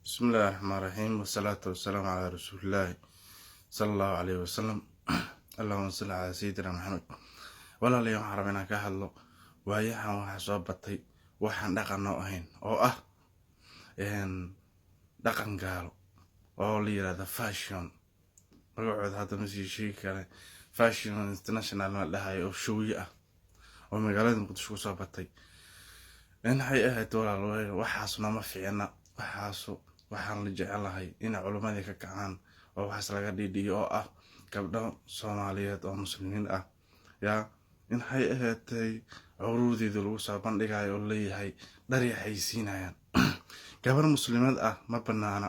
Bismillahi raxmaan raxiim, wasalaatu wasalaamu calaa rasuulillaahi sala allahu caleyhi wasalam. Allahuma salli calaa sayidina Maxamed. Walaalayaal, waxaan rabaa inaan ka hadlo waayahan waxaa soo batay waxaan dhaqan noo ahayn oo ah dhaqan gaalo oo la yirahdo fashion. Magacooda hadda ma sii sheegi kare. Fashion international la dhahayo oo showye ah oo magaalada Muqdisho kusoo batay. Waxay ahayd, walaal, waxaas nooma fiicna. Waxaasu waxaan la jecelahay inay culimmadii ka kacaan oo waxaas laga dhiidhiyo, oo ah gabdho Soomaaliyeed oo Muslimiin ah yaa in waxay ahaatay curuurdeeda lagu soo bandhigayo oo leeyahay dhari xaysiinayaan. Gabar Muslimad ah ma banaana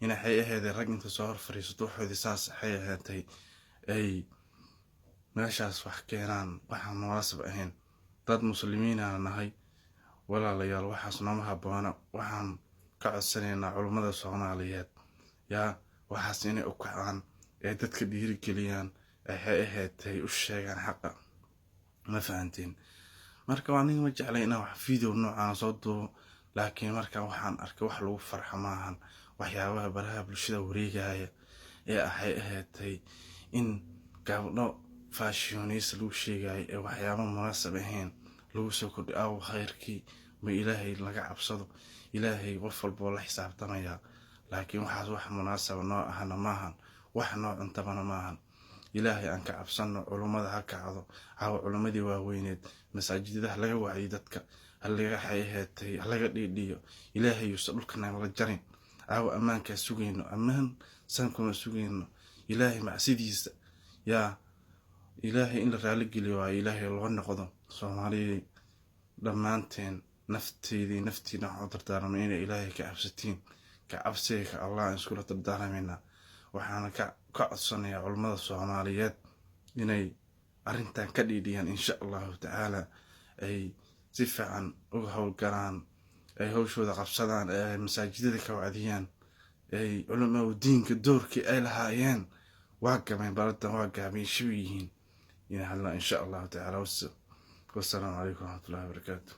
in waxay ahaydee rag inta soo hor fariisato waxoodii saas waxay ahaatay ay meeshaas wax keenaan. Waxaan munaasab ahayn, dad Muslimiinana nahay. Walaalayaal, waxaas nooma habboona. Waxaan ka codsanaynaa culummada Soomaaliyeed yaa waxaas inay u kacaan ee dadka dhiirigeliyaan, waxay ahaatay u sheegaan xaqa. Ma fahanteen? Marka aniga ma jeclay inaan wax video noocaan soo duubo, laakiin marka waxaan arkay wax lagu farxo maahan. Waxyaabaha baraha bulshada wareegaya ee waxay ahaatay in gabdho fashionista lagu sheegayo ee waxyaaba munaasab ahayn lagu soo kordhiy. Aw khayrkii ma Ilaahay laga cabsado? Ilaahay qof walboo la xisaabtamayaa, laakiin waxaas wax munaasaba noo ahna maahan, wax noo cuntabana maahan. Ilaahay aan ka cabsano. Culummada ha kacdo. Hawa culummadii waaweyneed masaajidadaha laga wacyiy dadka halaga xayheetay, halaga dhiidhiyo. Ilaahay yuusa dhulka nagala jarin. Caawa ammaankaa sugayno, ammaan saan kuma sugayno. Ilaahay macsidiisa yaa Ilaahay in la raaligeliyo waayo, Ilaahay loo noqdo. Soomaaliyay dhammaanteen, nafteydii naftiina waxaan u dardaarmay inay Ilaahay ka cabsatiin. Ka cabsiga ka Allah aan iskula dardaarmaynaa. Waxaana ka codsanayaa culummada Soomaaliyeed inay arrintan ka dhiidhiyaan, insha Allahu tacaala, ay si fiican uga howlgalaan, ay hawshooda qabsadaan, ay masaajidada ka wacdiyaan, ay culamaa diinka doorkii ay lahaayeen waa gabeen, baladan waa gaabeen, shib yihiin inay hadlaan, insha Allahu tacaala. Wassalaamu calaykum waraxmatullahi wabarakaatu.